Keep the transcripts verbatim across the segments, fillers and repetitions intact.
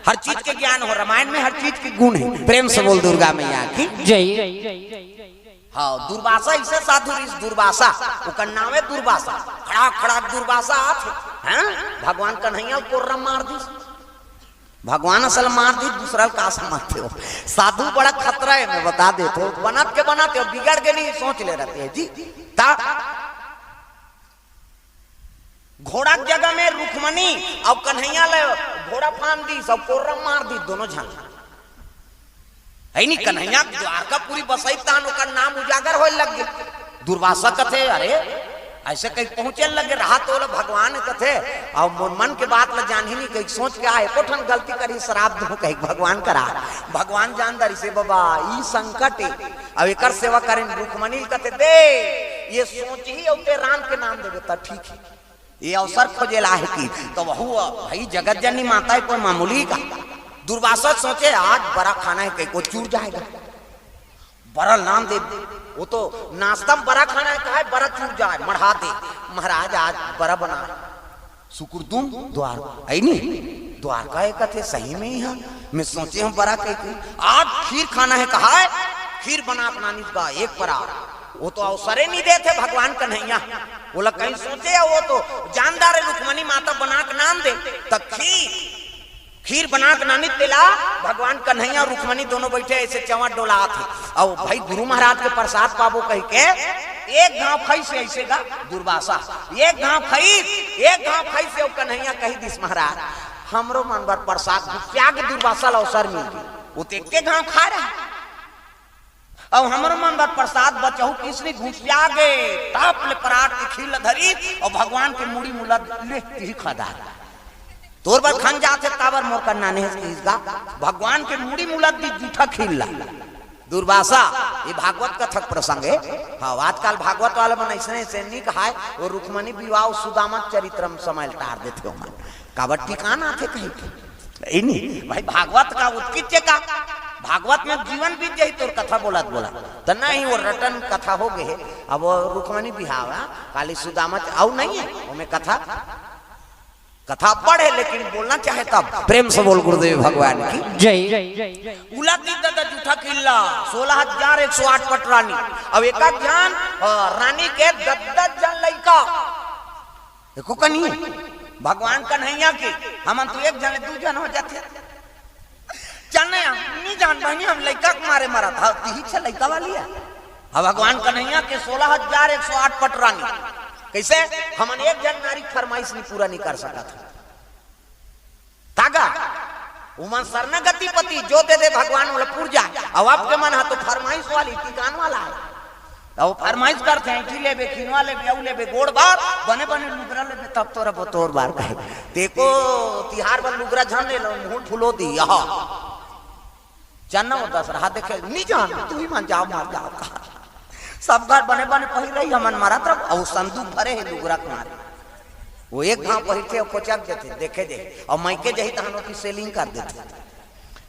हर चीज के ज्ञान हो, रामायण में हर चीज के गुण हे। प्रेम से बोल दुर्गा मैया की। जय। हाँ, दुर्वासा अइसे साधु रिहिस, दुर्वासा, ओकर नावे दुर्वासा। खड़ाक खड़ाक दुर्वासा आथे, हैं? भगवान कन्हैया ल कोर्रा मार दिस। भगवान असल मार दिस, दूसरा ल का समझते हो? साधु बड़ा खतरा हे, मैं बता देत हों। बनत के बनत हे, बिगड़ के नहीं सोच ले रहते हैं जी। ता घोड़ा के जगह में रुक्मणी अउ कन्हैया ल घोड़ा फांद दिस अउ कोर्रा मार दिस दोनों झन। हे नी, कन्हैया द्वारकापुरी बसई तहन ओकर नाम उजागर होए लग गे। दुर्वासा कथे, "अरे, अइसे कहिके पहुंचे लगे रहा तो ओला भगवान कथे, अउ मोर मन के बात ल जानही नहीं कहिके सोच के आ, एको ठन गलती करही, श्राप दूं कहिके भगवान करा।" भगवान जान डरिस हे, "बाबा, ई संकट हे, अउ एकर सेवा करें।" रुक्मणी ल कथे, "दे, ये सोचही अउ तें राम के नाम देबे त ठीक हे।" ये अवसर खोजे ला हे कि तो वहू भाई जगत जननी माता हे, कोई मामूली का? दुर्वासा सोचे, "आज बरा खाना हे, कहिके चूर जाएगा, बरा ल नान दे।" वो तो नाश्ता में बरा खाना हे, कहा हे, "बरा चूर जाए, मढ़ा दे।" महाराज आज बरा बना, सुकुर दुम द्वार, हे नी? द्वारका हे कथे, "सही में ही हाँ, मैं सोचे हूँ बरा कहिके।" आज खीर खाना हे, कहा हे, खीर बना के नानिस बा, एक परा। वो तो अवसरे नहीं देथे भगवान कन्हैया। ओला कहीं सोचे, वो तो जानदार हे, रुक्मणी माता बना के नान दे। त खीर, खीर बना के नानिस तेला, भगवान कन्हैया अउ रुक्मणी दोनों बइठे अइसे चंवर डोलात हे। अउ भाई गुरु महाराज के प्रसाद पाबो कहिके एक घांव खइसे अइसे गा दुर्वासा, एक घांव खइस, एक घांव खइसे अउ कन्हैया कहि दिस, "महाराज, हमरो मन बर प्रसाद।" गुस्सिया के दुर्वासा ल अवसर मिल गे, वो तो एके घांव खाए रहे। अउ हमरो मन बर प्रसाद बचहू किसनी घुसिया गे, ताप ले परात के खीर ल धरी अउ भगवान के मुड़ी मुला ले तिही खा डार। तोर बर खन जाथे, काबर मोर करना नहीं इसका। भगवान के मुड़ी मुला दी जूठा खीर ला। दुर्वासा, ये भागवत कथा के प्रसंग हे। हाँ, आजकल भागवत वाला मन अइसने से नहीं कहाय, वो रुक्मणी विवाह अउ सुदामा चरित्र में समय टार देथे ओमन। काबर टिकाना आथे कहीं के। ए नी, भाई भागवत का उत्कित्य का, भागवत में जीवन बीत जाही तोर कथा बोलत बोलत। त नहीं, वो रटन कथा हो गे हे। अब वो रुक्मणी बिहाव, काली सुदामा च-, अउ नहीं हे, ओमे कथा, कथा पढ़े लेकिन बोलना चाहे तब। प्रेम से बोल गुरुदेव भगवान की। जय। उला दी ददा जूठा खीर ला, सोलह हजार एक सौ आठ पट रानी। अब एक आध झन, अ, रानी के दस दस झन लइका। देखो कनी, भगवान कन्हैया के, हमन तो एक झन, दू झन हो जाथे। चल नहीं, हम नहीं जान बहिनी, हम लइका के मारे मरत हव, तिही छे लइका वाली हे। अब भगवान कन्हैया के सोलह हजार एक सौ आठ पट रानी, कइसे हमन एक झन नारी के फरमाइश नहीं पूरा नहीं कर सकत हन। तागा, उमन शरणागति पति जो दे दे भगवान ओला पुर जाए। अब आपके मन हा तो फरमाइश वाली, टिकान वाला हे। त वो फरमाइश करथे, "ऐंठी लेबे, खिनवा लेबे, अउ लेबे, गोड़ बार, बने बने लुगरा लेबे, तब तोरा बतोर बार कहे।" तेको तिहार बर लुगरा झन ले लो, मुंह फुलो दी, यहा। चन्ना वो दस रहा देखे, "नी जान, तुही मन जाव, मर जाव," कहा। सब घर बने बने पहिर रही, हमन मरत रह, अउ संदूक भरे हे लुगरा के मारे। वो एक घांव पहिरथे, अउ कोचक देथे, देखे दे, अउ मइके जही तहन ओती सेलिंग कर देथे।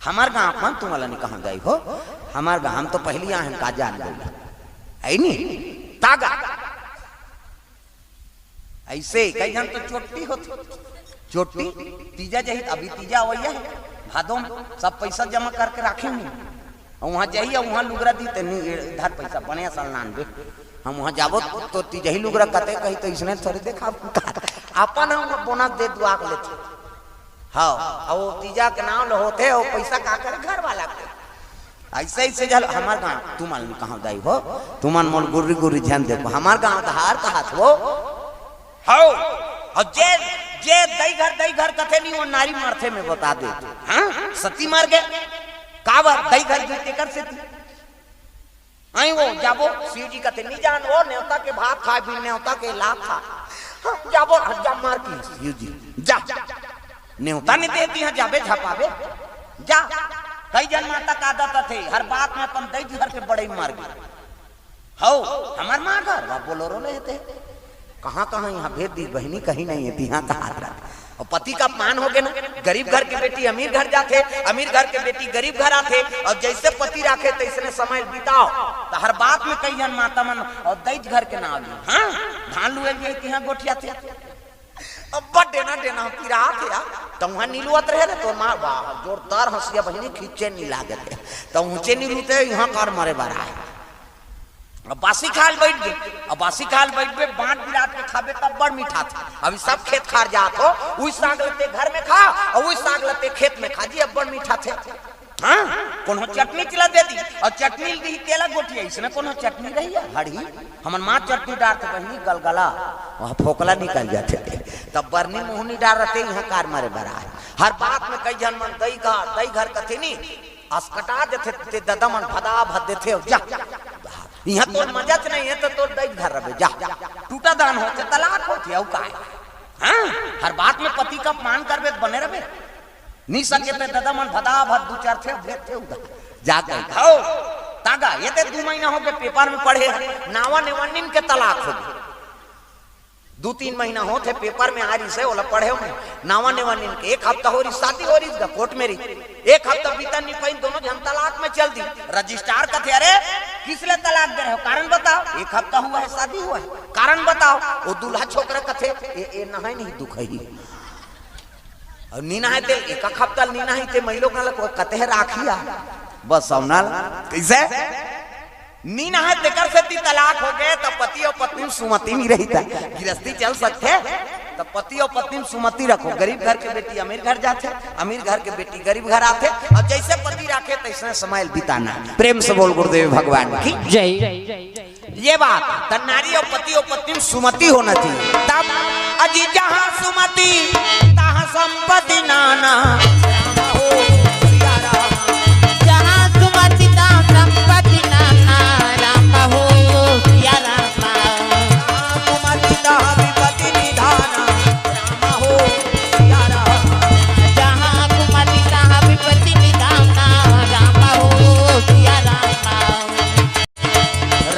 हमर गांव मन तुमला नहीं कहूं दाई हो, हमर गांव हम तो पहली आए हैं, का जान गई। हे नी? तागा। अइसे कई झन तो चोट्टी होथे। चोट्टी, तीजा जही, अभी तीजा अवइया हे, भादो में सब पइसा जमा करके राखे हूं। अउ उहां जही, अउ उहां लुगरा दी, ते नी, इधर पइसा बने असल नान दे। हम उहां जाबो तो, तो तीजही लुगरा कते कही, तो इसने थोड़ी देखा। अपन हम बोनस दे दुआ के लेथे। हाँ, अउ तीजा के नाम ल होथे, अउ पइसा का करे घर वाला के। अइसे, अइसे जल हमर गांव, तुमन कहूं दाई हो, तुमन मोल गुर्री गुर्री झन देखो, हमर गांव धार कहत हो। हव, अउ जे, जे दई घर, दई घर कथे नहीं, वो नारी मरथे, मैं बता दे। हाँ, सती मर गे, काबर दई घर गे तेकर सेती। आई वो जाबो, शिव जी कथे, "नी जान, वो नेवता के भात खाए, बिन नेवता के लात खा।" हाँ, जाबो, हाँ, जा मार की, शिव जी, जा। नेवता नहीं देती, हाँ, जाबे झपाबे, जा। कई जन माता का आदत थे, हर बात में अपन दई घर के बड़ई मार गे। हव, हमर माँ घर, वा बोलोरो लेते। कहाँ, कहाँ यहाँ भेज दी बहिनी, कहीं नहीं है, तिहाँ कहा था। अउ पति का अपमान हो गे ना, गरीब घर के बेटी अमीर घर जाथे, अमीर घर के बेटी गरीब घर आथे, अउ जइसे पति राखे तइसने समय बिताव, त हर बात में कई झन माता मन अउ दईच घर के नाव ली। हाँ, धान लुए गे तिहाँ गोठियाथे। अब्बड़ डेना डेना पिरात हे यार। त उहाँ नीलुवत रहे रे, तोर माँ, वाह, जोरदार हँसिया बहिनी, खींचे नी लागत हे। त ऊँचे नीलुते, इहाँ कार मरे बर आए। अब बासी खाल बैठ गे, अब बासी खाल बैठ गे, बाँट बिरात के खाबे त अब्बड़ मीठा थे। अभी सब खेत खार जात हो, उही साग लते घर में खा, अउ उही साग लते खेत में खा जी, अब्बड़ मीठा थे। हाँ, कोनो चटनी चिला दे दी, अउ चटनी दी तेला गोठिया, इसने कोनो चटनी रही है, हड़ी। हमर माँ चटनी डारथे बहिनी, गलगला, वहाँ फोकला निकल जाथे। तब बरनी मुहनी डारथे, इहाँ कार मरे बर आए। हर बात में कई झन मन दई घर, दई घर कथे नी, असकटा देथे, ते ददा मन भदा भद देथे, जा। इहाँ तोर मजाच नहीं है, त तोर दई घर रबे, जा। टूटा दान होथे, तलाक होथे, अउ काय? हाँ, हर बात में पति का अपमान करबे, त बने रबे। नी सके ते ददा मन भदा भद दू चार थे, भेज थे उधर। जा कही, "हौ, तागा, ये ते दू महीना हो गे paper में पढ़े हे, नावा नेवन्निन के तलाक हो गे।" दू तीन महीना होत हे paper में आ रहिस हे, ओला पढ़े में, नावा नेवन्निन के, एक हफ्ता हो रहिस, शादी हो रहिस गा, court में रहिस। एक हफ्ता बीता नी पाइन, दोनों झन तलाक में चल दी। Registrar कथे, "अरे, किस ले तलाक दे रहे हो? कारण बताओ। एक हफ्ता हुआ है, शादी हुआ है, कारण बताओ।" वो दूल्हा छोकरा कथे, "ए, ए नहाय नहीं दुख है ही।" अउ नीना है ते, एक हफ्ता नीना है ते, मैं लोग ना लगो, कते है राखी आ। बस, अब ना, कैसे? नीना है, तेकर सेती तलाक हो गे, त पति अउ पत्नी में सुमति नी रही, त गिरस्ती चल सकथे। त पति अउ पत्नी में सुमति रखो, गरीब घर के बेटी अमीर घर जाथे, अमीर घर के बेटी गरीब घर आथे, अउ जैसे पति राखे, तैसने समय बिताना। प्रेम से बोल गुरुदेव भगवान की जय। ये बात, त नारी अउ पति अउ पत्नी में सुमति होना चाहिए। तब अजी जहाँ सुमति, तहाँ संपत्ति नाना। राम हो, सिया राम। जहाँ सुमति, तहाँ संपत्ति नाना। राम हो, सिया राम। जहाँ सुमति, तहाँ विपत्ति निधाना। राम हो, सिया राम। जहाँ सुमति, तहाँ विपत्ति निधाना। राम हो, सिया राम।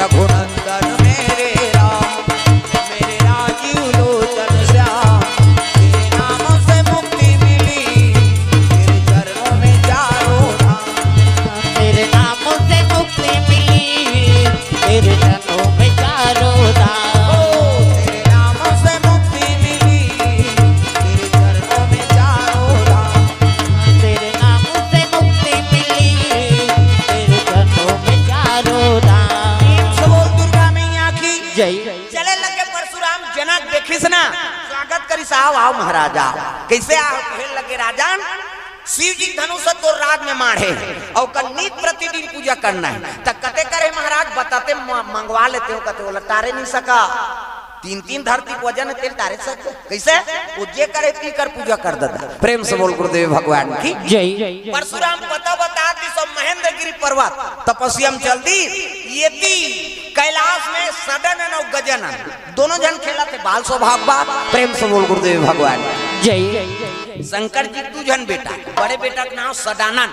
रघुनंदन मेरे राम, मेरे राजीव लोचन श्याम, तेरे नाम से मुक्ति मिली, तेरे चरणों में चारों धाम। तेरे नाम से मुक्ति मिली, तेरे चरणों में चारों धाम। ओ, तेरे नाम से मुक्ति मिली, तेरे चरणों में चारों धाम। तेरे नाम से मुक्ति मिली, तेरे चरणों में चारों धाम। प्रेम से बोल दुर्गा मैया की जय। चले लगे परशुराम, जनक देखिस ना, स्वागत करिस, "आओ, आओ महाराज, आओ।" कैसे आओ? कहे लगे, "राजन, शिव जी धनुष तोर राज में माढ़े, अउ ओकर नित प्रतिदिन पूजा करना है।" त कते करे महाराज, बताते म-, मंगवा लेते हो, कते ओला टारे नहीं सका। तीन तीन धरती के वजन तेल टारे सक। कैसे? वो जे करे ती कर पूजा कर देता। प्रेम से बोल गुरुदेव भगवान की जय। परशुराम पता बता दी सब महेंद्र गिरी पर्वत तपस्या में चल दी। ये ती कैलाश में सडानन अउ गजानन दोनों झन खेलत हे, बाल स्वभाव बा। प्रेम से बोल गुरुदेव भगवान जय। शंकर जी दू झन बेटा, बड़े बेटा के नाम सडानन,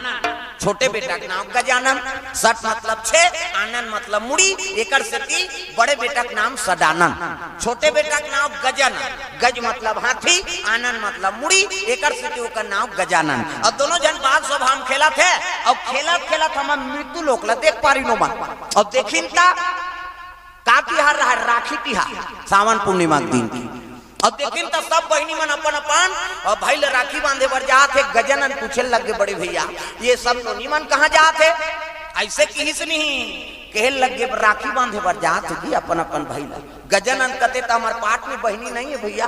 छोटे बेटा के नाम गजानन। सट मतलब छे, आनन मतलब मुड़ी, एकर सेती बड़े बेटा के नाम सडानन, छोटे बेटा के नाम गजानन। गज मतलब हाथी, आनन मतलब मुड़ी, एकर सेती ओकर नाम गजानन। अउ दोनों झन बाल स्वभाव में खेलत हे, अउ खेलत खेलत हमर मृत्यु लोक ला देख पारिन ओमन। अउ देखिन ता का तिहार रहा, राखी तिहार, सावन पूर्णिमा के दिन की। अउ देखिन त सब बहिनी मन अपन अपन अउ भाई ल राखी बांधे बर जात हे। गजानन पूछे लग गे, "बड़े भैया, ये सब नोनी मन कहाँ जात हे?" ऐसे किहिस नहीं, कहे लग गे, "राखी बांधे बर जात हे कि अपन अपन भाई ल।" गजानन कथे, "त हमर पाट में बहिनी नहीं है भैया,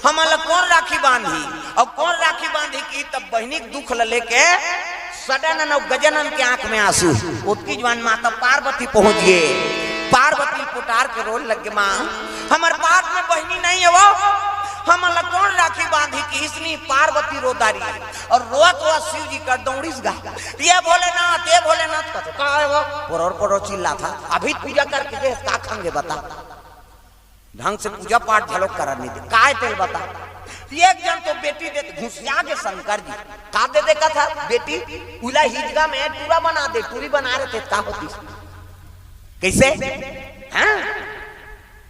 हमन ल कौन राखी बांधही? अउ कौन राखी बांधही?" कि तब बहिनी के दुख ल लेके सडानन अउ गजानन के आंख में आंसू। ओतकी जुवार माता पार्वती पहुंच गे। पार्वती पुटार के रोए लग गे, "माँ, हमर पाट में बहिनी नहीं है वो, हमन ला कौन राखी बांधी?" किहिस नी, पार्वती रो डारिस अउ रोवत रोवत शिव जी कर दौड़िस गा। "ये भोलेनाथ, ये भोलेनाथ," कथे, "का है वो?" पोरोर पोरोर चिल्लात हे, "अभी पूजा करके दे, का खंगे बता?" ढंग से पूजा पाठ घलो करन नहीं दे। काय तेल बता? एक झन तो बेटी दे घुसिया गे शंकर जी। का दे दे कथा? बेटी उला हिजगा में टूरा बना दे, टूरी बना रहे थे, का होती? कैसे? हाँ?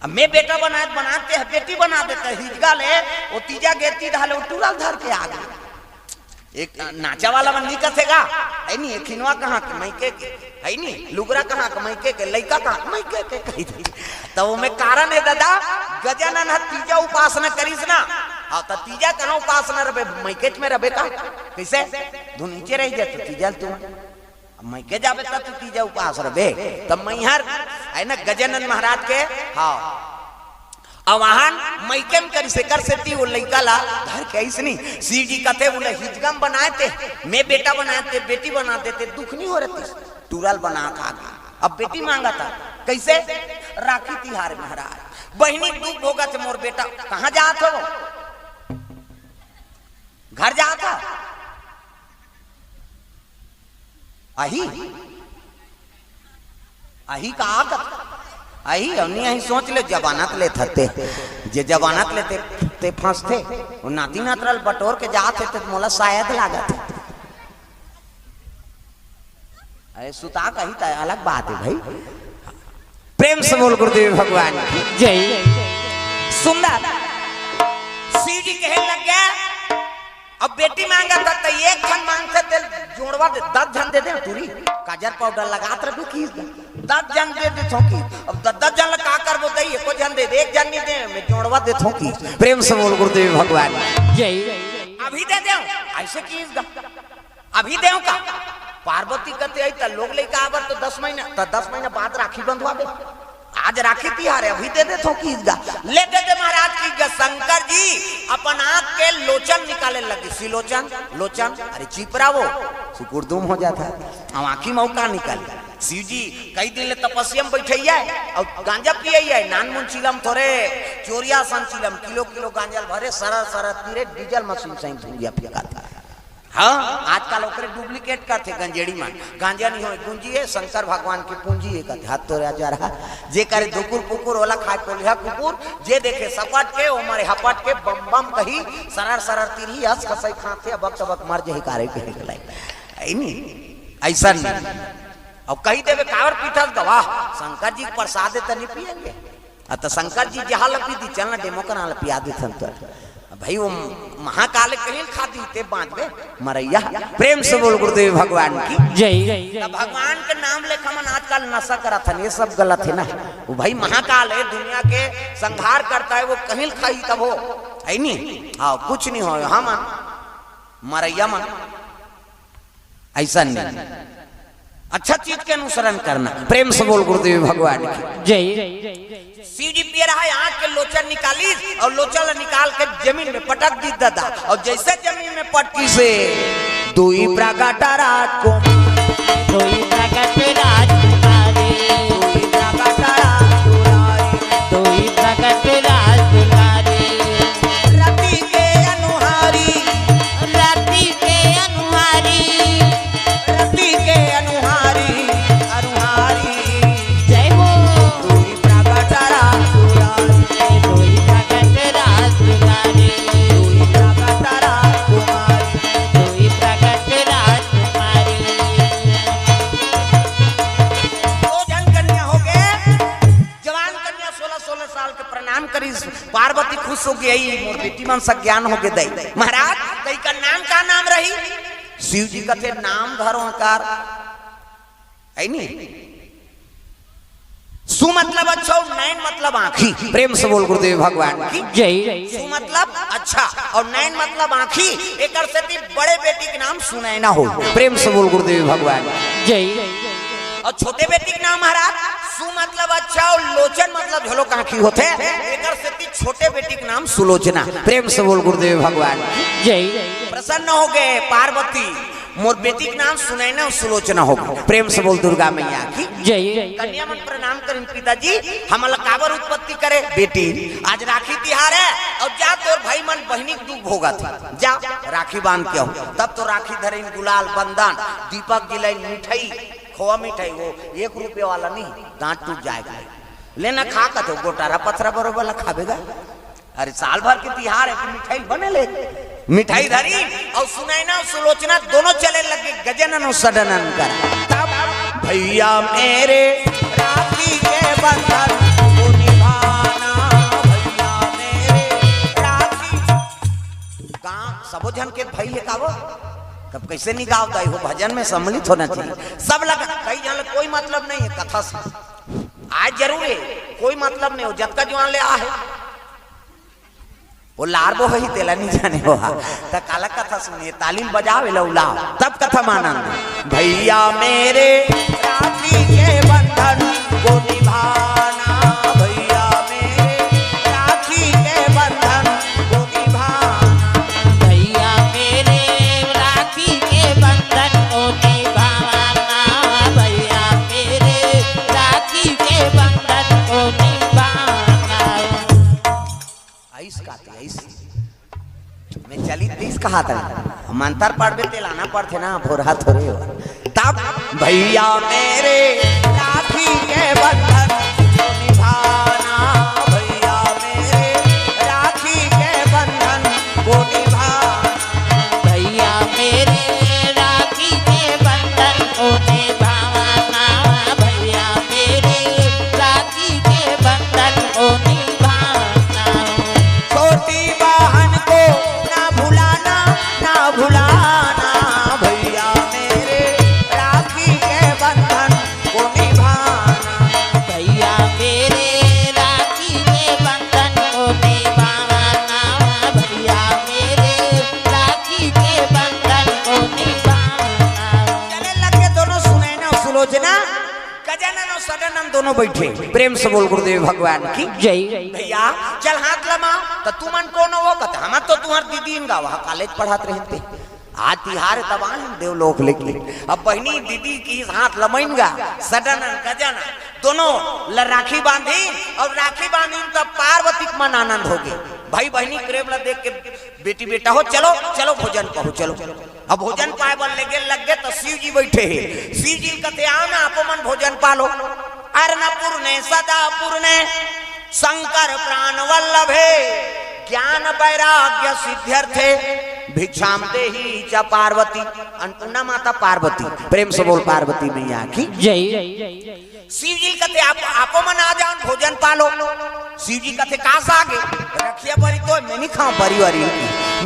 अब मैं बेटा बना, बनाते हैं, बेटी बना देते हैं, हिजगा ले, वो तीजा गेती ढाले, वो टूरा धर के आ गए। एक नाचा वाला मन नी कथे गा, है नी? एक खिनवा कहाँ के, मइके के, है नी? लुगरा कहाँ के, मइके के, लइका कहाँ के, मइके के, कही दे। त ओमे कारण है दादा, गजानन ह तीजा उपासना करिस ना, हाँ, त तीजा कहाँ उपास न रबे, मइकेच में रबे का? कइसे? धुन नीचे रह जाए त तीजा ल तुम। अब मइके जाबे त तू तीजा उपास रबे, त मइहर है ना गजानन महाराज के। हाँ, अउ वहान मइके में करिस, एकर सेती वो लइका ला धर के अइसनी। शिव जी कथे, "उला हिजगम बनाए ते, मैं बेटा बनाए ते, बेटी बना देते, दुख नहीं हो रहती।" टूरा ल बना खा गे। अब बेटी मांगत हे, कइसे? राखी तिहार महाराज, बहिनी दुख भोगत हे, "मोर बेटा कहाँ जात हो? घर जात हो?" आही, आही का आगत? आही, अउ नहीं आही, सोच ले, जमानत लेत हते। जे जमानत लेते, ते फंसते। वो नाती नातरा ल बटोर के जात हे, ते मोला शायद लागत हे। अरे, सुता कही त अलग बात हे भाई। प्रेम से बोल गुरुदेव भगवान की जय। सुंदर। शिव जी कहे लग गया, अब बेटी मांगत हे त एक झन मांगथे, तेल जोड़वा दे, दस झन दे दे टूरी। काजर पाउडर लगात रह तू की, दस झन दे दे थोकी। अब दस दस झन ला का करबो दई, एको झन दे दे, एक झन नहीं दे, मैं जोड़वा दे थोकी। प्रेम से बोल गुरुदेव भगवान। जय। अभी दे दे, अइसे की, अभी देव का? पार्वती कथे, "आई त लोग लइका आबर तो दस महीना, त दस महीना बाद राखी बंधवा दे। आज राखी तिहार हे, अभी दे दे थोकी ईज गा।" ले दे दे महाराज की गा। शंकर जी अपन आंख के लोचन निकाले लगे, सिलोचन, लोचन, अरे चिपरा वो, सुकुरदुम हो जात हे, अब आंखी मौका निकाले। शिव जी कई दिन ले तपस्या में बैठे हे, अउ गांजा पिए हे, नानमुन चिलम थोरे, चोरिया सन चिलम, किलो किलो गांजा ल भरे, सरर सरर तीरे, डीजल मशीन सही धुंगिया फेंकात हे। हाँ, आजकल ओकरे duplicate करथे गंजेड़ी मन। गांजा नहीं होय, गुंजी हे, शंकर भगवान के पूंजी हे कथे, हाथ तोरे आजा रहा। जे करे दुकुर कुकुर, ओला खाए कोलिहा कुकुर, जे देखे सपट के, ओ मरे हपट के, बम बम कही, सरर सरर तिरही, हंस खसई खाथे, अबक तबक मर जही कारे के निकले। ऐ नी, अइसन नहीं। अब कही देवे, "काबर पीथस गवाह, शंकर जी के प्रसाद हे त नहीं पिएंगे।" आ त शंकर जी जहाँ ल पी दी, चल ना डेमो करा ल पिया देथन तो। भाई वो महाकाल कहीं ल खा दी ते बांचबे मरैया। प्रेम से बोल गुरुदेव भगवान की जय। त भगवान के नाम लेके हमन आजकल नशा करत हन, ये सब गलत हे ना। वो भाई महाकाल हे, दुनिया के संहार करता हे, वो कहीं ल खाही तब हो, है नी? हाँ, कुछ नहीं हो, हमन मरैया मन अइसन नहीं। अच्छा चीज के अनुसरण करना। प्रेम से बोल गुरुदेव भगवान की जय। शिव जी पिए रहा, आंख के लोचन निकालिस अउ लोचन ल निकाल के जमीन में पटक दिस दादा। अउ जइसे जमीन में पटकिस, दुई प्रगट राजकुमारी, दुई प्रगट राजकुमारी, दुई प्रगट राजकुमारी, दुई प्रगट राजकुमारी। रति के अनुहारी, रति के अनुहारी, रति के अनुहारी, अनुहारी। जय हो। दुई प्रगट राजकुमारी, दुई प्रगट राजकुमारी, दुई प्रगट राजकुमारी, दुई प्रगट राजकुमारी। दो झन कन्या हो गे, जवान कन्या सोलह सोलह साल के प्रणाम करिस, पार्वती खुश हो गे, "अई मोर बेटी मन सज्ञान हो गे दई।" महाराज, तई का नाम का नाम रही? शिव जी कथे, "नाम धरो हकार।" है नी? सु मतलब अच्छा अउ नैन मतलब आंखी। प्रेम से बोल गुरुदेव भगवान की जय। सु मतलब अच्छा अउ नैन मतलब आंखी। एकर सेती बड़े बेटी के नाम सुनैना हो। प्रेम से बोल गुरुदेव भगवान की जय। अउ छोटे बेटी के नाम महाराज, सु मतलब अच्छा अउ लोचन मतलब झलोक आंखी होथे। एकर सेती छोटे बेटी के नाम सुलोचना। प्रेम से बोल गुरुदेव भगवान की जय। प्रसन्न हो गे पार्वती। मोर बेटी के नाम सुनैना सुलोचना हो गे। प्रेम से बोल दुर्गा मैया की जय। कन्या मन प्रणाम करिन, "पिताजी, हमन ला काबर उत्पत्ति करे?" "बेटी, आज राखी तिहार हे अउ जा तोर भाई मन बहिनी के दुख भोगत हे, जा राखी बांध के आव।" तब तो राखी धरिन, गुलाल, बंदन, दीपक जिलाइन, मिठाई, खोवा मिठाई, वो एक रुपये वाला नहीं, दांत टूट जाएगा। लेना खा कथे, गोटारा पथरा बरोबर ला खाबे गा। अरे साल भर के तिहार हे कि मिठाई बने ले। मिठाई धरी अउ सुनैना सुलोचना दोनों चले लगे गजानन अउ सडानन करा। तब भैया मेरे राखी के बंधन को निभाना, भैया मेरे राखी। गाँव सबो झन के भाई हे का वो? तब कइसे नहीं गावत हे वो भजन में सम्मिलित होना चाहिए। सब लगा, कई झन ल कोई मतलब नहीं हे कथा से। आज जरूर हे, कोई मतलब नहीं हो, जतका जुआन ले आ हे। वो लार बो होही, तेला नहीं जाने हो हा। त काला कथा सुनिए, ताली ल बजाओ, एला उलाओ, तब कथा म आनंद। भैया मेरे राखी के बंधन को निभाना, भैया मेरे राखी के बंधन को निभाना। भैया मेरे राखी के बंधन को निभाना, भैया मेरे राखी के बंधन को निभाना। आइस काते, आइस। मैं चलित दिस कहा था। मंतर पढ़बे ते लाना पड़थे ना, भोरा थोरे हो। तब भैया मेरे राखी के बंधन को निभाना, भैया मेरे राखी के बंधन को निभाना। भैया मेरे राखी के बंधन को निभाना, भैया मेरे राखी के बंधन को निभाना। छोटी बहन को ना भुलाना, ना भुलाना, भैया मेरे राखी के बंधन को निभाना। भैया मेरे राखी के बंधन को निभाना, भैया मेरे राखी के बंधन को निभाना। चले लगे दोनों, सुनैना सुलोचना, गजानन अउ सदानंद दोनों बैठे। प्रेम से बोल गुरुदेव भगवान की जय। भैया चल हाथ लमा। त तुमन कोनो हो? कथे हम तो तुंहर दीदी गा, वहाँ कॉलेज पढ़त रहिन ते। आज तिहार तब आए देवलोक लेके। अब बहिनी दीदी के हाथ लमइन गा, सदानंद गजानन दोनों ल राखी बांधी अउ राखी बांधी त पार्वती के मन आनंद होगे। भाई बहिनी प्रेम ल देख के बेटी बेटा हो, चलो चलो भोजन पाहू, चलो। अब भोजन पाए बर लेगे लग गे त शिव जी बैठे हे। शिव जी कथे, आओ ना, आपो मन भोजन पालो। अर्णपूर्णे सदापूर्णे शंकर प्राण वल्लभे ज्ञान वैराग्य सिद्ध्यर्थे भिक्षाम देही च पार्वती। अन्नपूर्णा माता पार्वती, प्रेम से बोल पार्वती मैया की जय। शिव जी कथे, आप आपो मन आ जाओ, भोजन पालो। शिव जी कथे, का सागे? रखिया बरी तो मैं नहीं खाऊं, बरी वारी।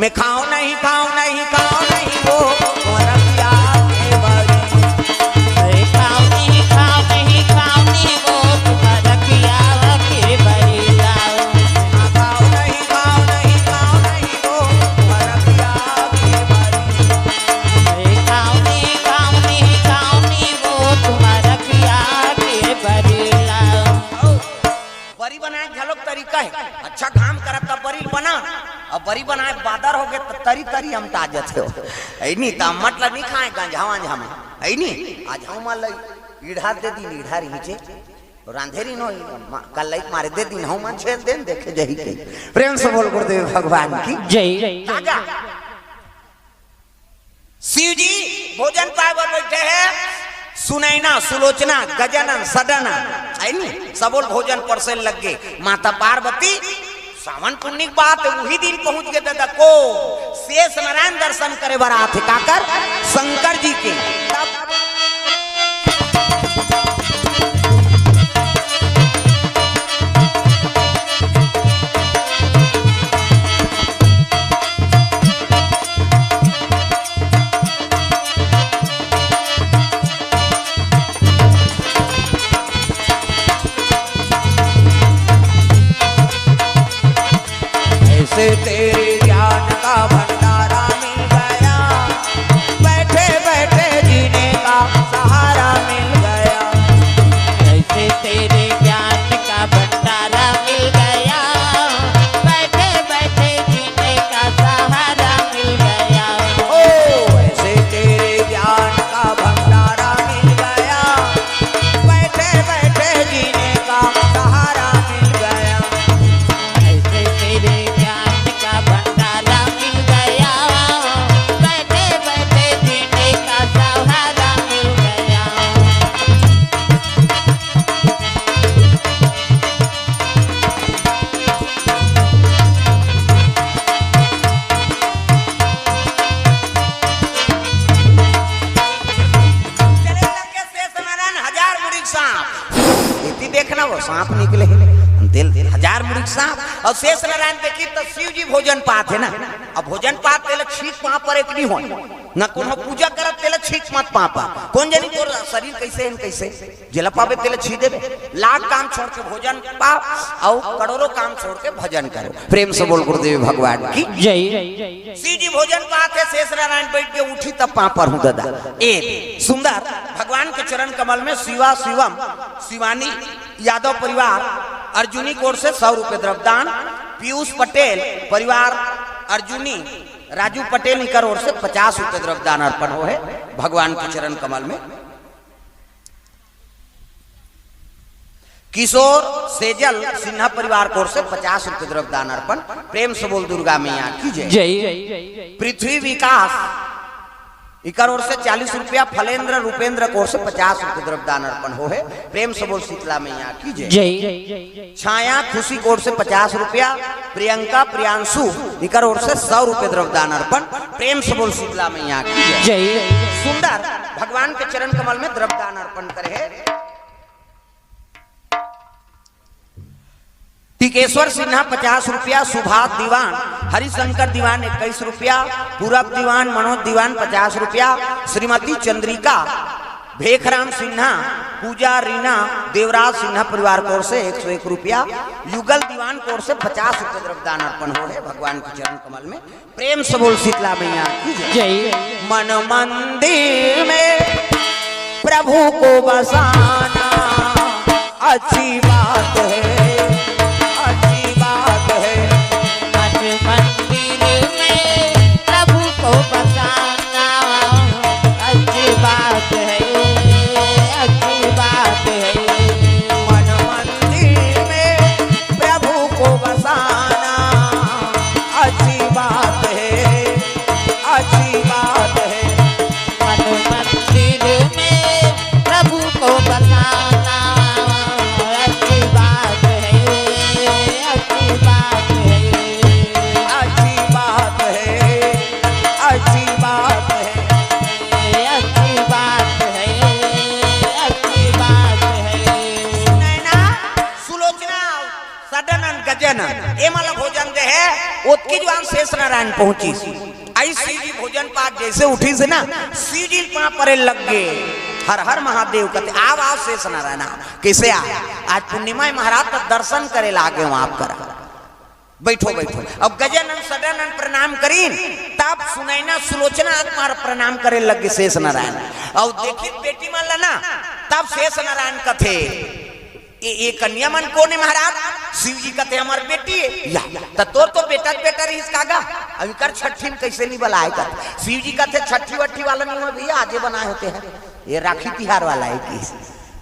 मैं खाऊं नहीं, खाऊं नहीं, खाऊं नहीं वो, वो रखिया के बरी। अरे खाऊं नहीं, खाऊं नहीं, खाऊं नहीं वो, तुम्हारा रखिया के बरी लाओ। हाँ, खाऊं नहीं, खाऊं नहीं, खाऊं नहीं वो, तुम्हारा रखिया के बरी। अरे खाऊं नहीं, खाऊं नहीं, खाऊं नहीं वो, तुम्हारा रखिया के बरी लाओ। बरी बनाए घलोक तरीका हे। अच्छा घाम करत त बरी बना, अब बरी बनाए बादर होगे त तरी तरी अमटा जथे हो। ऐ नी त अम्मट ल नी खाए गंझा वांझा में। ऐ नी, आज हम ल ईढ़ा दे दिन, ईढ़ा रहिचे। रांधे रहिन हो, कल लइक मारे दे दिन, हम मन छेल देन देखे जही के। प्रेम से बोल गुरुदेव भगवान की जय। ताजा। शिव जी भोजन पाए बर बैठे हे। सुनैना, सुलोचना, गजानन, सदानन, हे नी? सबो ल भोजन परसे लग गे। माता पार्वती, सावन पुन्नी के बात हे, उही दिन पहुंच गे ददा को। शेष नारायण दर्शन करे बर आथे, काकर? शंकर जी के। तब ऐसे तेरे ज्ञान का भंडारा मिल गया, बैठे बैठे जीने का सहारा मिल गया। ऐसे तेरे ज्ञान का भंडारा मिल गया, बैठे बैठे जीने का सहारा मिल गया। ओ, ऐसे तेरे ज्ञान का भंडारा मिल गया, बैठे बैठे जीने का सहारा मिल गया। ऐसे तेरे ज्ञान का भंडारा मिल गया, बैठे बैठे जीने का सहारा मिल गया। चले लग गे शेष नारायण हजार मुड़ी के सांप। एती देखना वो सांप निकले हे। तेल हजार मुड़ी के सांप। अउ शेष नारायण देखी त शिव जी भोजन पात हे ना, अब भोजन पात तेला छींक पाँव पर एक नहीं होय ना, कोनो पूजा करत तेला छींक मत पाँव पर। कोन जनी तोर शरीर कइसे हे न कइसे, जेला पाबे तेला छींक देबे। लाख काम छोड़ के भोजन पाव अउ करोड़ों काम छोड़ के भजन करो। प्रेम से बोल गुरुदेव भगवान की। जय। शिव जी भोजन पात हे, शेष नारायण बइठ के उठी तब पाँव परहूं ददा। ए सुंदर भगवान के चरण कमल में शिवा शिवम, शिवानी यादव परिवार, अर्जुनी कोर से सौ रुपये द्रव्यदान, पीयूष पटेल परिवार, अर्जुनी राजू पटेल इकर ओर से पचास रुपये द्रव्यदान अर्पण होहे भगवान के चरण कमल में। किशोर सेजल सिन्हा परिवार कोर से पचास रुपये द्रव्यदान अर्पण। प्रेम से बोल दुर्गा मैया की जय। जय। पृथ्वी विकास इकर ओर से चालीस रुपया, फलेंद्र रूपेंद्र कोर से पचास रुपये द्रव्यदान अर्पण होहे। प्रेम से बोल शीतला मैया की जय। जय। छाया खुशी कोर से पचास रुपया, प्रियंका प्रियांशु इकर ओर से सौ रुपये द्रव्यदान अर्पण। प्रेम से बोल शीतला मैया की जय। जय। सुंदर भगवान के चरण कमल में द्रव्यदान अर्पण करे हे। टिकेश्वर सिन्हा पचास रुपया, सुभाष दीवान, हरिशंकर दीवान इक्कीस रुपया, पूरब दीवान, मनोज दीवान पचास रुपया, श्रीमती चंद्रिका, भेखराम सिन्हा, पूजा रीना, देवराज सिन्हा परिवार कोर से एक सौ एक रुपया, युगल दीवान कोर से पचास रुपये द्रव्यदान अर्पण होहे भगवान के चरण कमल में। प्रेम से बोल शीतला मैया की जय। जय। मन मंदिर में प्रभु को बसाना अच्छी बात है, अच्छी बात है। मन मंदिर में प्रभु को बसाना अच्छी बात है, अच्छी बात है। मन मंदिर में प्रभु को बसाना अच्छी बात है, अच्छी बात है। मन मंदिर में प्रभु को बसाना अच्छी बात है, अच्छी बात है। अच्छी बात है, अच्छी बात है। अच्छी बात है, अच्छी बात है। सुनैना, सुलोचना, सदानंद, गजानन, एमन ला भोजन दे हे, ओतकी जुवार शेष नारायण पहुंचिस। अइसे शिव जी भोजन पात जइसे उठिस ना, शिव जी पाँव परे लग गे। हर हर महादेव कथे, "आव, आव शेष नारायण, आव।" कइसे आ? आज पूर्णिमा हे महाराज, त दर्शन करे ला आ गेंव आप करा। बइठो, बइठो। अब गजानन सदानंद प्रणाम करिन, तब सुनैना सुलोचना आके मार प्रणाम करे लग गे शेष नारायण। अउ देखिस बेटी मन ला ना, तब शेष नारायण कथे, "ए, ए कन्या मन कोन हे महाराज?" शिव जी कथे, "हमर बेटी हे।" या, त तोर तो बेटा के बेटा रहिस का गा, अब इकर छट्ठी में कइसे नइ बलाय कथे। शिव जी कथे, "छट्ठी वट्ठी वाला नइ होय भइया, आजे बनाय होते हैं, ये राखी तिहार वाला हे कि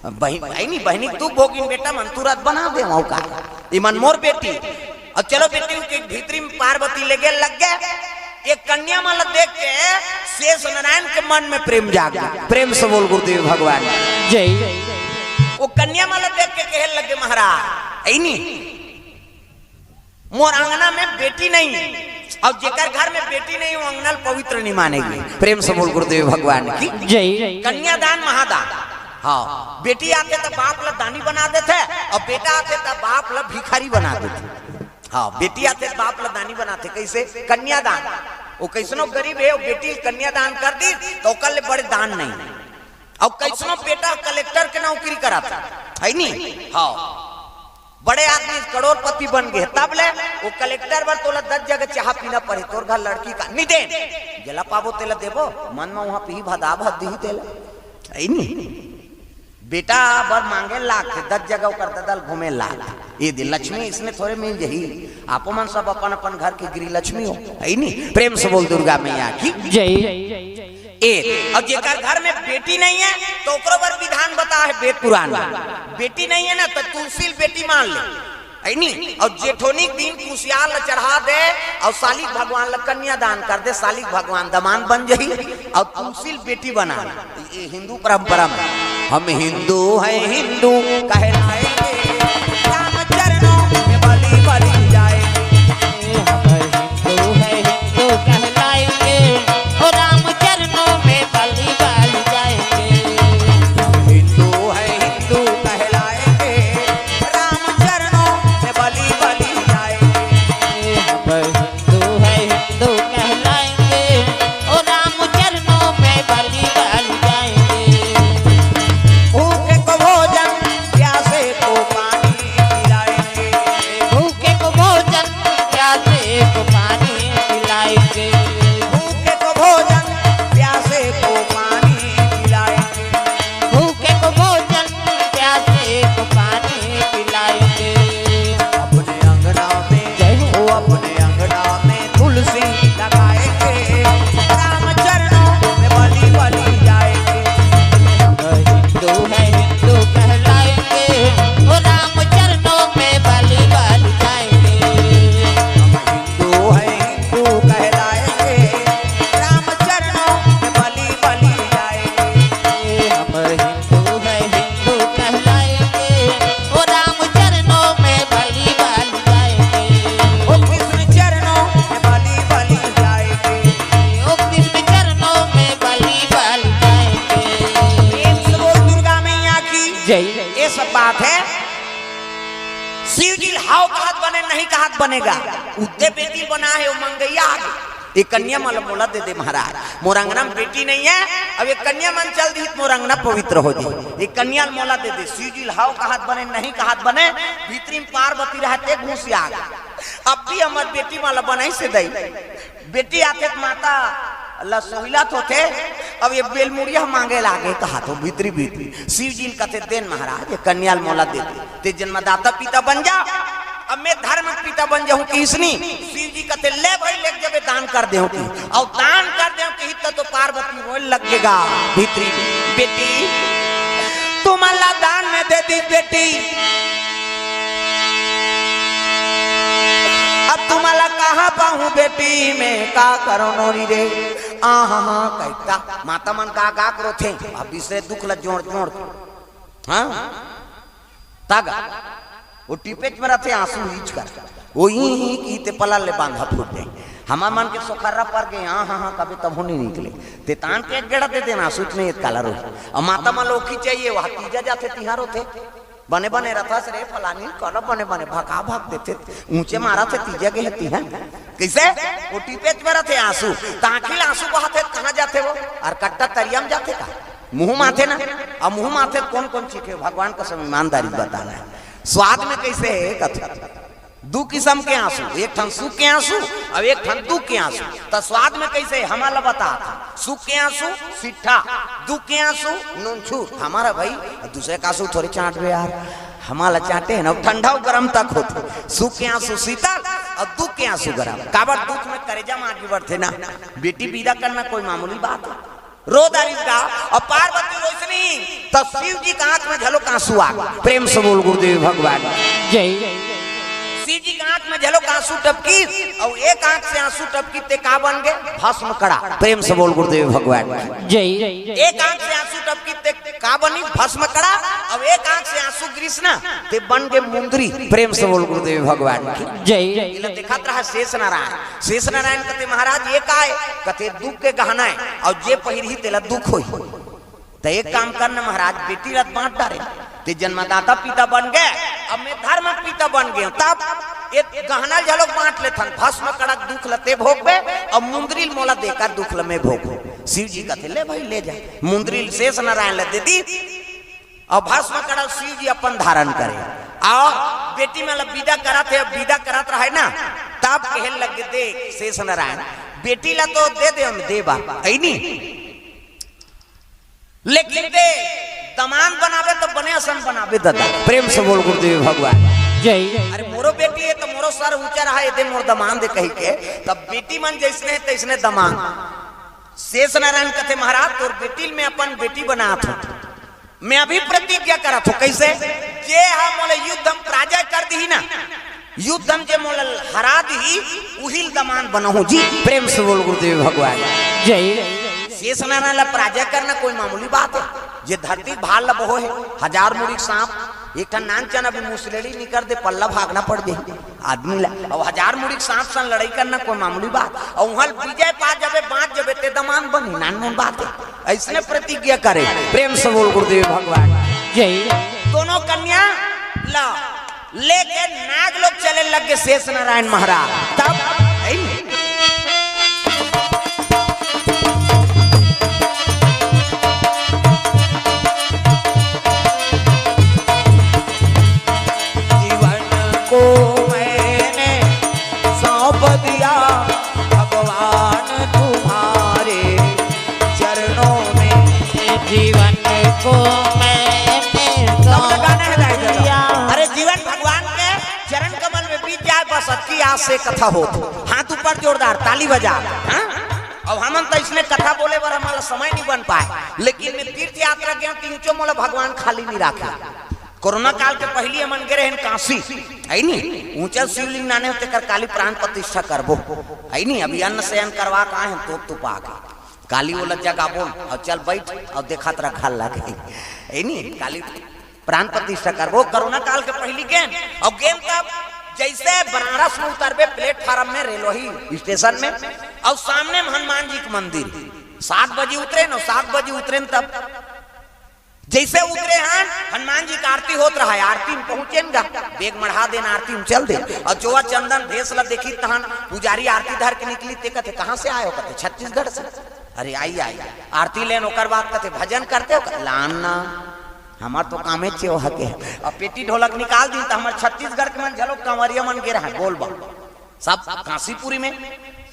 बहिन, बहिनी, बहिनी के दुख भोगिन बेटा मन तुरंत बना देवंव का, इमन मोर बेटी।" अउ चलो बेटी के भीतरी में पार्वती लेगे लग गे। ये कन्या मन ला देख के शेष नारायण के मन में प्रेम जाग गे। प्रेम से बोल गुरुदेव भगवान। जय। वो कन्या मन ला देख के कहे लग गे, "महाराज, अइनी मोर अंगना में बेटी नइ हे, अउ जेकर घर में बेटी नइ हे, वो अंगना ल पवित्र नइ माने गे।" प्रेम से बोल गुरुदेव भगवान की। जय। कन्यादान महादान। हाँ, बेटी आथे त बाप ला दानी बना देथे, अउ बेटा आथे त बाप ला भिखारी बना देथे। हाँ, बेटी आथे त बाप ला दानी बनाथे। कइसे? कन्यादान। वो कइसनो गरीब हे, वो बेटी ल कन्यादान कर दिस, त ओकर ले बड़े दान नइ। अउ कइसनो बेटा कलेक्टर के नौकरी करत हे, हे नी? हाँ। बड़े आदमी करोड़पति बन गे, तब ले वो कलेक्टर बर तोला दस जगह चाहा पीना पड़े, तोर घर लड़की का नइ दे, जेला पाबो तेला देबो, मन में उहाँ पीही भदा भद दिही तेला, हे नी? बेटा बर मांगे लागथे, दस जगह ओकर ददा ल घूमे लागथे। ए दे लक्ष्मी इसने थोरे मिल जही, आपो मन सब अपन अपन घर के गृह लक्ष्मी हो, हे नी? प्रेम से बोल दुर्गा मैया की। जय। ए, अउ जेकर घर में बेटी नइ हे, त ओकरो बर विधान बताय हे वेद पुराण में। बेटी नइ हे ना, त तुलसी ल बेटी मान ले, हे नी? अउ जेठोनी के दिन कुसियार ल चढ़ा दे, अउ सालिक भगवान ल कन्यादान कर दे, सालिक भगवान दमांद बन जही, अउ तुलसी ल बेटी बना ले। ये हिंदू परंपरा में। हम हिंदू हैं, हिंदू कहलाएंगे, राम चरणों में बलि बलि जाएंगे। हम हिंदू हैं, हिंदू कहलाएंगे, ओ राम चरणों में बलि बलि जाएंगे। हिंदू हैं, हिंदू कहलाएंगे, राम चरणों ये सब बात है। शिव जी ल हव कहत बने, नहीं कहत बनेगा। उद्दे बेटी बना है, वो मंगैया आ गई। ये कन्या मन ल मोला दे दे महाराज, मोर अंगना में बेटी नहीं है। अब ये कन्या मन चल दी त मोर अंगना पवित्र हो जाए। ये कन्या ल मोला दे दे। शिव जी ल हव कहत बने, नहीं कहत बने, भीतरी में पार्वती रहते घुस आ गई। अब भी हमर बेटी मन ल बनाई से दई। बेटी आथे त माता ल सोहिलत होथे। अब ये बेलमुड़िया मांगे लागे कहा तो भीतरी भीतरी शिव जी ल कथे, "देन महाराज, ये कन्या ल मोला दे दे, ते जन्मदाता पिता बन जा, अब मैं धर्म पिता बन जाहूं।" किसनी शिव जी कथे, "ले भाई, ले जबे दान कर देहूं कि, अउ दान कर देहूं कि, हित तो पार्वती रोए लगेगा।" भीतरी, "बेटी, तुमला दान में दे दी बेटी, अब तुमला कहां पाहूं बेटी, मैं का करों नोरी रे।" आ हा हा कहता माता मन का गा करो थे, अब इससे दुख ल जोड़ जोड़, हाँ, तागा वो टिपेच में रहते आंसू हीच कर, वो ही ही की ते पला ले बांधा फूट दे। हमार मन के सोखर्रा पर गए, हाँ हाँ हाँ कभी तब होनी निकले। ते तान के एक गेड़ा दे देना, आंसू इतने ये काला रोही। अब माता मन लोखी चाहिए, वह तीजा जाते तिहार होते। बने बने रथस रे फलानी, कर बने बने भगा भग देथे, ऊंचे मारा थे तीजे गे हती है। कैसे? वो टिपेच में रथे आंसू, तांखी ले आंसू बहाथे, कहाँ जाथे वो? और कट्टा तरिया में जाथे का? मुंह माथे ना। अब मुंह माथे कौन कौन चीखे? भगवान कसम ईमानदारी बताना है। स्वाद में कैसे है कथा? दू किस्म के आंसू, एक ठन सुख के आंसू और एक ठन दुख के आंसू। त स्वाद में कैसे? हमला बता था, सुख के आंसू सिट्ठा, दुख के आंसू नूनछूर। हमारा भाई, दूसरे का आंसू थोड़ी चांटबे यार, हमला चांटे है ना, ठंडा और गरम तक होते। सुख के आंसू शीतल और दुख के आंसू गरम। काबर दुख में करेजा मार के बढ़ते ना। बेटी विदा करना कोई मामूली बात है? रो डारिस गा। और पार्वती रोइसनी, त शिव जी के आंख में झलोक आंसू आ गए। प्रेम से बोल गुरुदेव भगवान। जय। शिव जी के आंख में झलोक आंसू टपकी, और एक आंख से आंसू टपकी ते का बन गए? भस्म कड़ा। प्रेम से बोल गुरुदेव भगवान। जय। एक आंख से आंसू टपकी ते का बनी? भस्म कड़ा। और एक आंख से आंसू गिरिस ना, ते बन गए मुंदरी। प्रेम से बोल गुरुदेव भगवान की। जय। इला देखत रहा शेष नारायण। शेष नारायण कथे, "महाराज, ये का है?" कथे, "दुख के गहना है, और जे पहिरही तेला दुख होही।" त एक काम करना महाराज, बेटी ला बांट डारे, ते जन्मदाता पिता बन गए, अब मैं धर्म पिता बन गए, तब ये गहना झलोक बांट लेथन, भस्म कड़क दुख ल ते भोगबे, और मुंदरी ल मोला देकर दुख ल मैं भोगबो। शिव जी कथे, "ले भाई, ले जा।" मुंदरी ल शेष नारायण ल दे दी, और भस्म कड़क शिव जी अपन धारण करे, और बेटी मन ल विदा करत है, विदा करत रहे ना, तब कहे लग, "देख शेष नारायण, बेटी ला तो दे दे, हम देबा, है नी, लेकिन दे दमांद बनाबे तो बने असन बनाबे दादा।" प्रेम से बोल गुरुदेव भगवान। जय। "अरे मोरो बेटी है तो मोरो सर ऊंचा रहा, ये दे मोर दमांद है," कही के। तब बेटी मन जैसने है तैसने दमांद। शेष नारायण कथे, "महाराज, तोर बेटी ल मैं अपन बेटी बनात हूं, मैं अभी प्रतिज्ञा करत हूं।" कैसे? "जे हा मोला युद्ध में पराजय कर दी ना, युद्ध में जे मोला हरा दी, उही ल दमांद बनाहूं जी।" प्रेम से बोल गुरुदेव भगवान। जय। शेष नारायण ला पराजय करना कोई मामूली बात है? जे धरती भार ला बहो है, हजार मुड़ी सांप, एक ठन नान चना भी मुसलेड़ी निकर दे, पल्ला भागना पड़ जाही आदमी ला। अब हजार मुड़ी सांप सन लड़ाई करना कोई मामूली बात? और वहां विजय पा जाबे, बांच जाबे, ते दमांद बनी, नान मोन बात है। ऐसने प्रतिज्ञा करे। प्रेम से बोल गुरुदेव भगवान। जय। दोनों कन्या ला लेके नाग लोग चले लग गए शेष नारायण महाराज। तब जीवन को मैंने सौंप दिया भगवान तुम्हारे चरणों में। जीवन को मैंने सौंप दिया। अरे जीवन भगवान के चरण कमल में बीत जाए, बस अतकी आस से कथा हो। हाथ ऊपर जोरदार, ताली बजा। हाँ? अब हमन तो इसने कथा बोले बर हमारा समय नहीं बन पाए, लेकिन मैं तीर्थ यात्रा गया, तीन चो मोला भगवान खाली नहीं रखे। कोरोना काल के पहली हमन गे रहन काशी, है नी? ऊंचा शिवलिंग नाने होते कर काली प्राण प्रतिष्ठा करबो, है नी? अभी अन्न शयन करवा के आए हैं, तो तो पा के काली ओला जगाबो और चल बैठ और देखत रह घर लगे, है नी? काली प्राण प्रतिष्ठा करबो। कोरोना काल के पहली गेन और गेन तब जैसे बनारस में उतरबे प्लेटफार्म में रेलवे स्टेशन में और सामने में हनुमान जी के मंदिर, सात बजे उतरे न, सात बजे उतरे न तब जइसे उतरे हन, हनुमान जी के आरती होत रहय, आरती में पहुंचेन गा, बेग मढ़ा देन, आरती में चल देन। अउ चोवा चंदन भेस ल देखिस तहन पुजारी आरती धर के निकलिस, ते कथे, "कहाँ से आए हो?" कथे, "छत्तीसगढ़ से।" "अरे, आइए, आइए।" आरती लेन, ओकर बाद कथे, "भजन करते हो?" कथे, "लान ना, हमर तो कामे चेव हके।" अब पेटी ढोलक निकाल दिस, त हमर छत्तीसगढ़ के मन घलो कंवरिया मन गे रहय, बोल बम। सब कांसीपुरी में।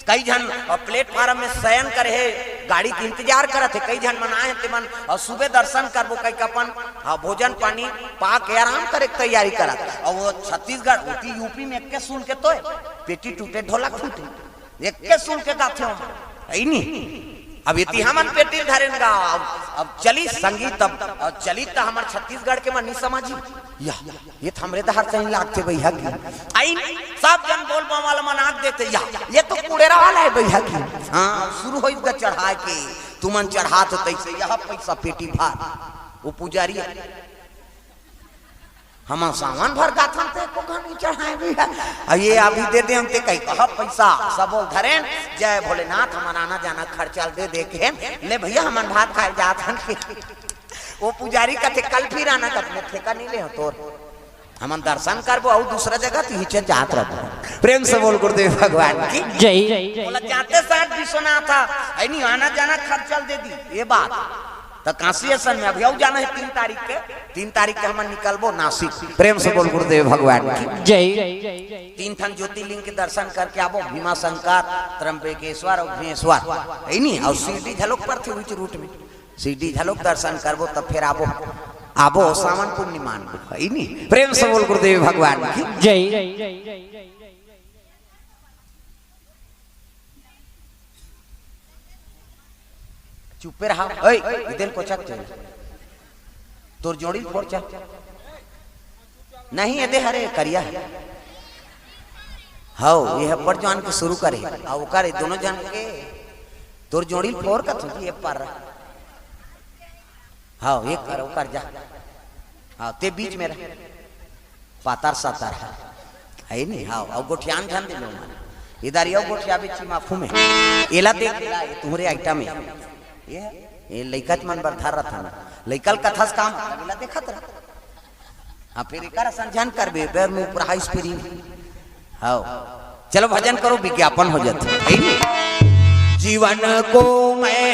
कई झन प्लेटफार्म में शयन करे हे, गाड़ी के इंतजार करत हे, कई झन मन आए हे, ते मन अउ सुबह दर्शन करबो कहिके अपन, हाँ, भोजन पानी पा के आराम करे के तैयारी करत। अउ वो छत्तीसगढ़, ओती यूपी में एक्के सुन के तोय पेटी टूटे, ढोलक टूटे, एक्के सुन के गाथे हो, है नी? अब एती हमन पेटी धरेन गा, अब, अब चली संगीत, अब, अब चली त हमर छत्तीसगढ़ के मन नी समझी। या, ये त हमरे डहर सही लागथे भैया की। आई, सब झन बोल बम वाला मन आंख देथे, या, ये तो कुड़ेरा वाला हे भैया की। हाँ, शुरू होइस गा चढ़ाए के, तुमन चढ़ात हो तइसे, यह पैसा पेटी भर। वो पुजारी, "हमन सावन भर गाथन, ते एको घनी चढ़ाए भैया। अब ये अभी दे दे हम, ते कही कहा पैसा।" सब बोल धरेन, "जय भोलेनाथ, हमन आना जाना खर्चा ल दे दे के, ले भैया, हमन भात खाए जात हन।" वो पुजारी कथे, "कल फिर आना।" कथे, "मैं ठेका नी ले हो तोर, हमन दर्शन करबो अउ दूसरा जगह तिही चल जात रहबो।" प्रेम से बोल गुरुदेव भगवान की जय। बोला, "जाते साथ विश्वनाथ है नी, आना जाना खर्चा ल दे दी।" ये बात त कांसी असन में अभी अउ जाना हे तीन तारीख के, तीन तारीख के हमन निकलबो नासिक। प्रेम से बोल गुरुदेव भगवान की जय। तीन ठन ज्योतिर्लिंग के दर्शन करके आबो, भीमा शंकर, त्र्यंबकेश्वर अउ घृणेश्वर, है नी? अउ शिरडी घलोक परथे उहिच रूट में, शिरडी घलोक दर्शन करबो, तब फिर आबो, आबो सावन पूर्णिमा में, है नी? प्रेम से बोल गुरुदेव भगवान की जय। चुप्पे रहा। ओए, इदेन कोचक तें। तोर जोड़ी फोर चल। नहीं, एदे हरे करिया हे। हव, ये ह बड़ जवान के शुरू करे। आ ओकर ए दोनों जन के तोर जोड़ी फोर कथों जी, ये पर। हव, ये कर, ओकर जा। हव, ते बीच में रह। पातर सातर हे। हे नी? हव, अउ गोठियान झन दे लो मन। इधर यो गोठिया बिच माफू में। एला देख, एला, ये तुम्हरे आइटम हे। ये, ये लइका मन बर धर रथन। लइका ल कथस काम, एला देखत रह। हाँ, फिर एकर असन झन करबे, बेर में ऊपर हाई स्पीड। हव। चलो भजन करो, विज्ञापन हो जाथे। हे नी? जीवन को मैं